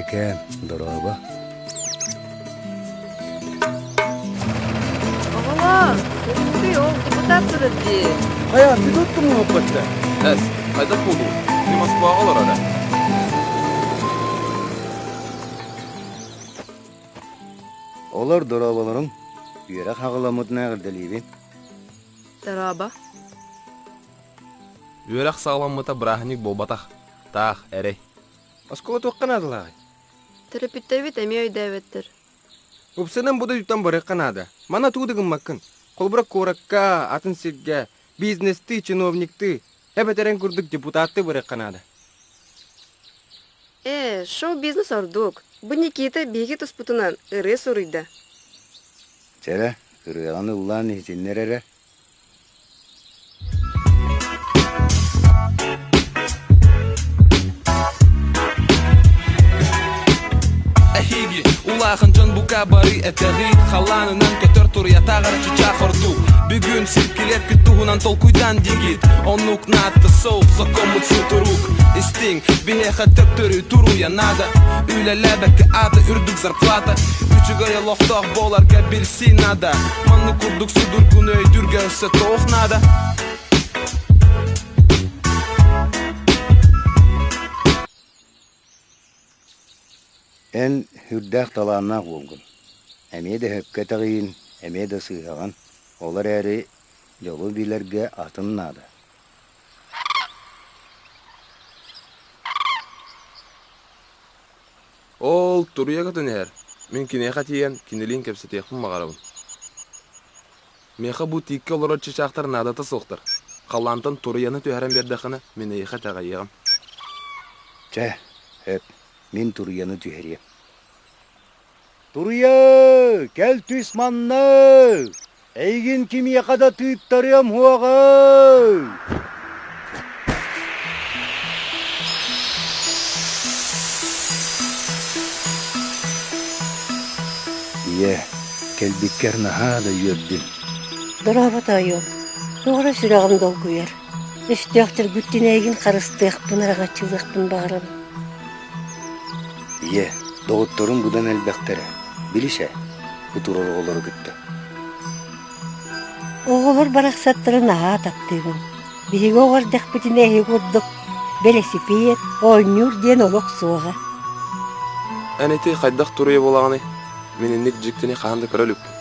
Ийэкээм, дорообо. Оҕолоор, көрбүтүй ол депутат турар дии. Хайа, ты тут муһаппатта? Эс, хайдах буолуу? Кини Москваҕа олорор ээ. Олор дорооболоруҥ, үөрэх аҕаламмытын эҕэрдэлиибин. Дорообо. Үөрэх саҕаламмыта бырааһынньык буолбатах. Таах, эрэй. Оскуола туохха наадалааҕый? Төрөппүттэрбит эмиэ өйдөөбөттөр. Ыпсанан бу дойдуттан барыахха наада. Манна тугу да гыммаккын. Холобура, куоракка, атын сиргэ, бизнестыы, чиновниктыы, эбэтэр эн курдук депутаттыы барыахха наада. Ээ, шоу-бизнес ордук. Бу Никита биһиги туспутунан ырыа суруйда. Чэрэ, ырыаҕын ыллаан иһитиннэр эрэ. Эһиги улахан дьон бука бары этэҕит халаанынан көтөр туруйатааҕар чычаах ордук бүгүн сиркилэппит туһунан толкуйдаан диигит оннук наадта соу сокоммут сутурук истиҥ биһиэхэ төптөрү туруйа наада үлэлээбэккэ аата үрдүк зарплата үчүгэй олохтоох буоларга билсии наада Маннык курдук судургуну өйдүүргэ өссө туох наада? Эн үрдээх талааннаах уолгун. Эмиэ да сөпкө этэҕиин, эмиэ да сыыһаҕын. Ол эрээри дьолу билэргэ атын наада. Ол туруйа көтөн иһэр. Мин киниэхэ тиийэн кинилиин кэпсэтиэхпин баҕарабын. Миэхэ бу тииккэ олорор чычаахтар наадата суохтар. Халлаантан туруйаны түһэрэн биэрдэххинэ, мин эйиэхэ итэҕэйиэҕим. Чэ, сөп, мин туруйаны түһэриэм. Туруйа, кэл түс манна! Эйигин кимиэхэ да тыыттарыам суоҕа! Ийэ, кэлбиккэр наһаа да үөрдүм. Дорообо тоойуом, тоҕо эрэ сүрэҕим долгуйар. Өстөөхтөргүттэн эйигин харыстыахпын, араҥаччылыахпын баҕарабын. Ийэ, доҕотторум быдан элбэхтэрэ. Билис ээ, бу турар оҕолору кытта. Оҕолор барахсаттары наһаа таптыыбын. Биһиги оҕо эрдэхпитинэ эһиги курдук бэлэсипиэт, оонньуур диэн олох суоҕа. Эн ити хайдах туруйа буолаҕыный? Мин инник дьиктини хаһан да көрө иликпин.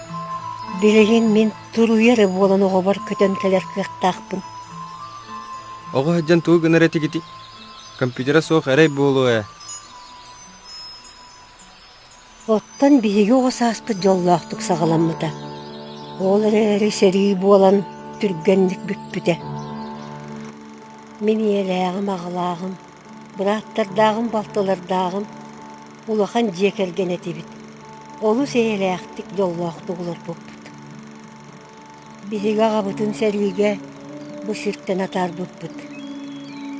Билигин мин туруйа эрэ буолан оҕобор көтөн кэлэр кыахтаахпын. Оҕо сылдьан тугу гынар этигитий? Компьютера суох эрэй буолуо ээ. Оттон биһиги оҕо сааспыт дьоллоохтук саҕаламмыта. Ол эрээри сэрии буолан түргэнник бүппүтэ. Мин ийэлээҕим, аҕалааҕым, бырааттардааҕым, балтылардааҕым улахан дьиэ кэргэн этибит. Олус эйэлээхтик, дьоллоохтук олорбуппут. Биһиги аҕабытын сэриигэ бу сиртэн атаарбыппыт.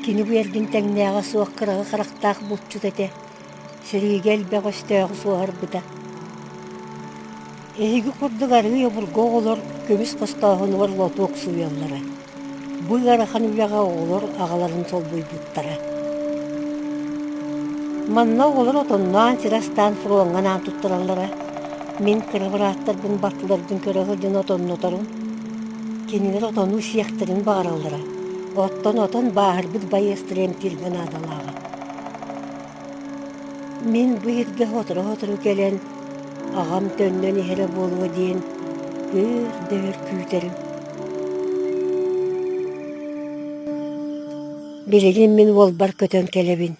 Кини бу эргин тэҥнээҕэ суох кыраҕы харахтаах булчут этэ. Сэриигэ элбэх өстөөҕү суоһарбыта. Эһиги курдук арыый обургу оҕолор көмүс хостооһунугар лотуок сууйаллара. Бу ыарахан үлэҕэ оҕолор аҕаларын солбуйбуттара. Манна оҕолор отонноон сир астаан фроҥҥа анаан туттараллара. Мин кыра бырааттарбын балтыларбын көрө сылдьан отонноторум. Кинилэр отону сиэхтэрин баҕараллара. Оттон отон бааһырбыт байыастары эмтииргэ наадалааҕа. Мин бу иһиргэ сотору-сотору кэлэн, аҕам төннөн иһэрэ буолуо диэн өр да өр күүтэрим. Билигин мин уолбар көтөн кэлэбин.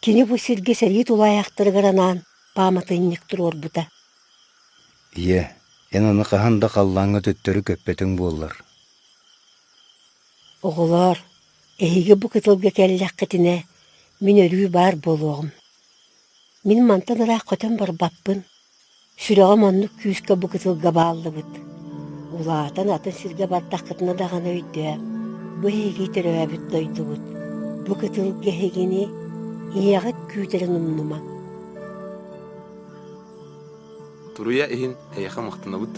Кини бу сиргэ сэрии тулаайахтарыгар анаан пааматынньык туруорбута. Ийэ, эн аны хаһан да халлааҥҥа төттөрү көппөтүҥ буоллар. Оҕолоор, эһиги бу кытылга кэллэххитинэ, мин өрүү баар буолуоҕум. Мин мантан ыраах көтөн барбаппын. Сүрэҕим оннук күүскэ бу кытылга бааллыбыт. Улаатан атын сиргэ бардаххытына даҕаны өйдөө, бу эһиги төрөөбүт дойдугут. Бу кытылга эһигини ийэҕит күүтэрин умнумаҥ. Туруйа иһин эйиэхэ махтанабыт.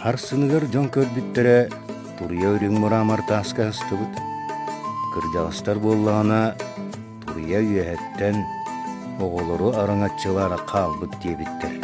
Арсыныгар дьон көрбүттэрэ туруйа үрүҥ мрамор тааска астыбыт. Кырдьаҕастар буоллаҕына, Туруйа үөһэттэн оҕолору араҥаччылаара хаалбыт диэбиттэр.